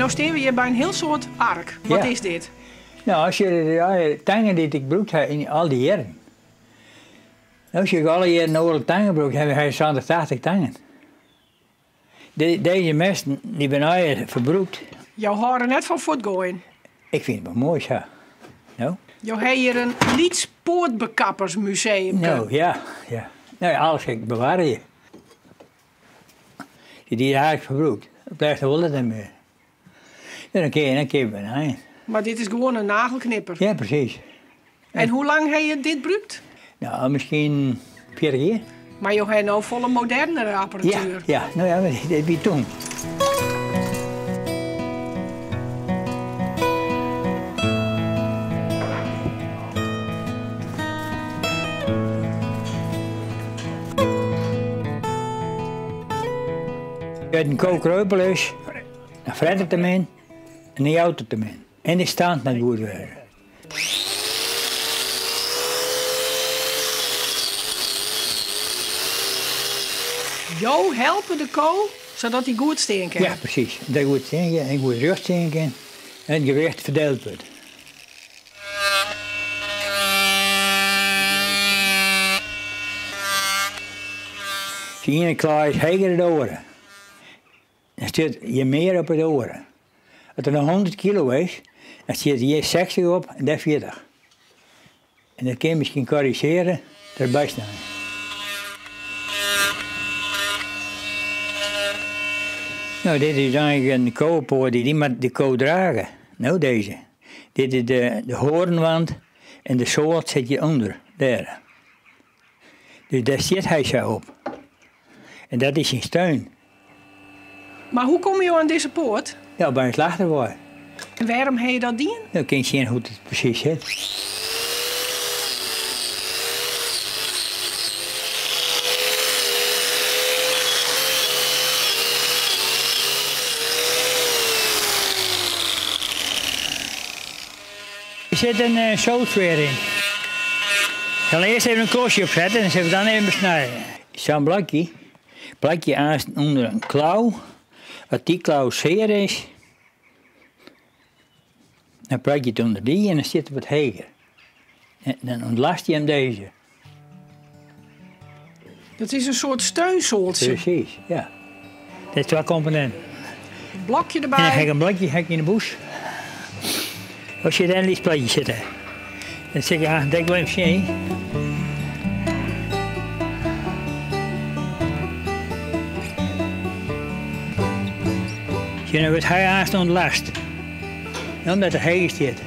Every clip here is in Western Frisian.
No stean we hjir by in hiel soad ark. Wat is dit? No, as je tangen dy't ik brûkt ha yn al dy jierren. No, as ik alle jierren oare tangen brûkt ha, ha ik 70, 80 tangen. Dizze mesten dy binne allegear ferbrûkt. Jo hâlde net fan fuortgoaien? Ik fyn it wol moai sa. No. Jo ha hjir in lyts poatbekappersmuseumke. No, ja, ja. No, alles ik bewarje. Dy is eigentlik ferbrûkt. It lêste wol it net mear. Ja, dan kin je, dan kin je benei. Mar dit is gewoan in nagelknipper? Ja, presys. En hoe lang ha je dit brûkt? No, miskien 40 jier. Mar jo ha no folle modernere apparatuer. Ja, ja. No ja, dit wie toen. As in ko kreupel is, dan fret it te min en dan jout it te min. En de stand moat goed wêze. Jo helpe de ko sadat hy goed stean kin? Ja, presys. Dat hy goed stean kin en goed rjocht stean kin en it gewicht ferdield wurdt. De iene klaai is heger dan de oare. Dan stiet hjir mear op as de oare. As der no 100 kilo is, dan stiet hjir 60 op en dêr 40. En dat kin je miskien korrizjearje troch bysnijen. No, dit is eigentlik in kowepoat, dy moat de ko drage. No, dizze. Dit is de hoarnwand en de soal sit hjir ûnder, dêr. Dus dêr stiet hy sa op. En dat is syn steun. Mar hoe komme jo oan dizze poat? Ja, by in slachter wei. En wêrom ha je dat dien? Dan kin ik sjen hoe't it presys sit. Der sit in eh, soalsfear yn. Ik sil earst even in klosje opsette en sille we dan even besnije. Sa'n blokje plak je aanst ûnder in klau. As dy klau sear is, dan plak je it ûnder dy en dan stiet it wat heger. En dan ûntlast je him dizze. Dat is in soart steunsoaltsje. Presys, ja. Dat is twa komponinten. In blokje derby. En dan ha ik in blokje ha ik yn de bûs. As je dêr in lyts plakje sitte, dan sil ik aanst dêr wol even sjen. Sjoch, dan wurdt hy aanst ûntlast. Omdat er heger stiet.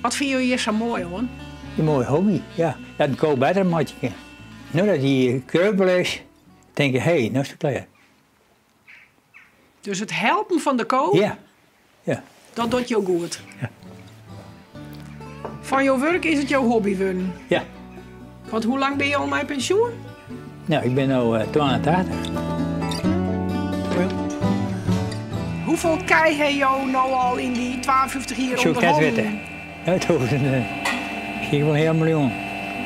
Wat fine jo hjir sa moai oan? In moaie hobby, ja. Dat in ko better meitsje kin. No dat hy kreupel is, tink ik, hé, no is it klear. Dus it helpen fan de ko? Ja, ja. Dat docht jo goed? Ja. Fan jo wurk is it jo hobby wurden? Ja. Want hoe lang binne jo al mei pensjoen? No, ik bin no 82. Hoefolle kij ha jo no al yn dy 52 jier Soe ik net ûnderholden? witte. It hoecht miskien wol in heal miljoen.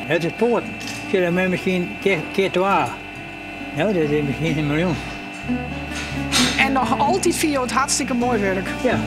It is poaten. Sjoch, dan moat miskien kear twa. No, dat is miskien in miljoen. En noch altyd fine jo it hartstikke moai wurk? Ja.